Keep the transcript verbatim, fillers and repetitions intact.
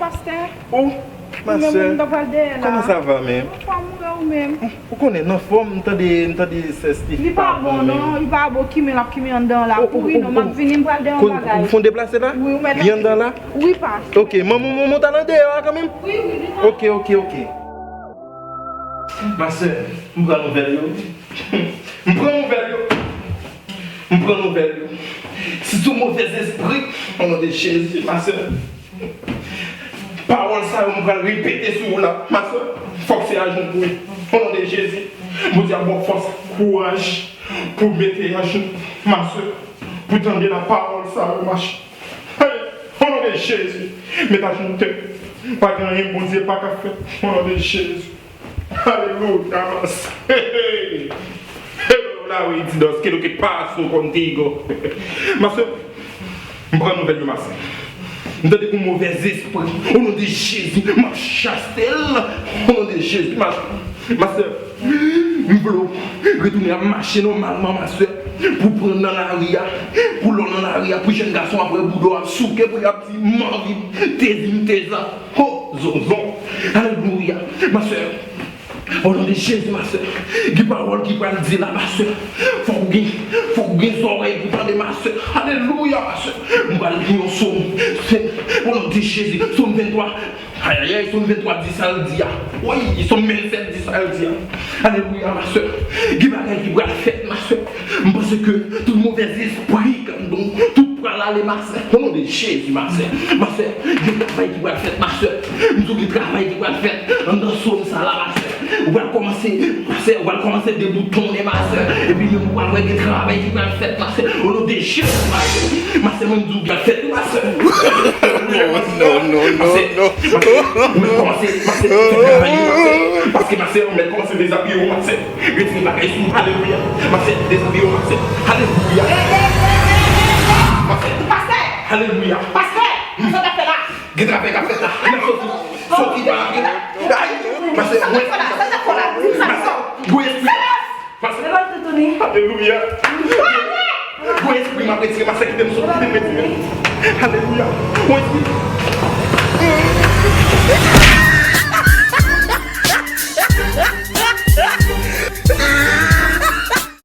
Pastè, ou menm, ou ta pral dèyè la. Comment ça va, menm? Anfòm, ou menm? Ou konnen, nan fòm, m tande, m tande sè Steve. Li pa bon, non, li pa bon, kimen l ap kimen anndan la, pouri non, m ap vini, m pral dèyè yon bagay. Ou fon deplase la? Wi, ou mèt. Li anndan la? Wi, pastè. Ok, manman, manman, ou t al andeyò a kanmenm? Wi, wi, li nan. Ok, ok, ok. Ma sè, m pran nouvèl yo. M pran nouvèl yo. M pran nouvèl yo. Si se yon movèzespri, o non de Jezi, ma sè. Pawòl sa yo m pral repete sou ou la, ma sè. Fòk se ajoun pou ou. O non de Jezi, Bondye ap ba w fòs, kouraj pou mete ajoun, ma sè, pou tande la pawòl sa yo, ma sè. Hey, o non de Jezi, mete ajoun tèt. Pa gen anyen Bondye pa ka fè. O non de Jezi. Alelouya, mas. Hey, hey. Hello, la, wi, di dos, que lo que paso contigo? Ma sè, m pran nouvèl yo, ma sè. M tande gon movèzespri. O non de Jezi, m ap chase l. O non de Jezi, ma, ma sè, m vle w retounen ap mache nòmalman, ma sè. Pou pran nan lari a, pou lè w nan lari a, pou jèn gason ap wè bouda w ap souke, pou y ap di, m anvi tezi m teza. Ho, zonzon. Alelouya. Ma sè, o non de Jezi, ma sè, gen pawòl ki pral di la, ma sè. Fòk ou gen, fòk ou gen zòrèy pou tande, ma sè. Alelouya, ma sè. M pral li yon sòm. O non de Jezi, sòm venntwa. Ayayay, sòm venntwa di sa l di a. Wi, sòm vennsèt di sa l di a. Alelouya, ma sè. Gen bagay ki pral fèt, ma sè. M panse ke tout movèzespri k anndan w, tout pral ale, ma sè. O non de Jezi, ma sè. Ma sè, gen travay ki pral fèt, ma sè. M di w gen travay ki pral fèt anndan sòm sa la, ma sè. Ou pral kòmanse, ma sè, ou pral kòmanse deboutonnen, ma sè. Epi menm ou pral wè gen travay ki pral fèt, ma sè. O non de Jezi, ma sè. Ma sè, mwen m di w pral fèt, ma sè. Alelouya, ma sè. Non, non, non, non. Ma sè, ou mèt kòmanse, ma sè, fè travay yo, ma sè. Paske, ma sè, ou mèt kòmanse dezabiye w, ma sè. Retire bagay sou ou. Alelouya. Ma sè, dezabiye w, ma sè. Alelouya. Ma sè. Pastè! Alelouya. Pastè! Sa w t ap fè la? Gen travay k ap fèt la. N ap soti. Soti pa la. Ay, ma sè, mwen. Sa w t ap fè la? Di m sa. Ma sè, gwo espri. Pastè. Alelouya. Gwo espri m ap retire, ma sè, kite m soti, kite m retire. Alelouya. Gwo espri.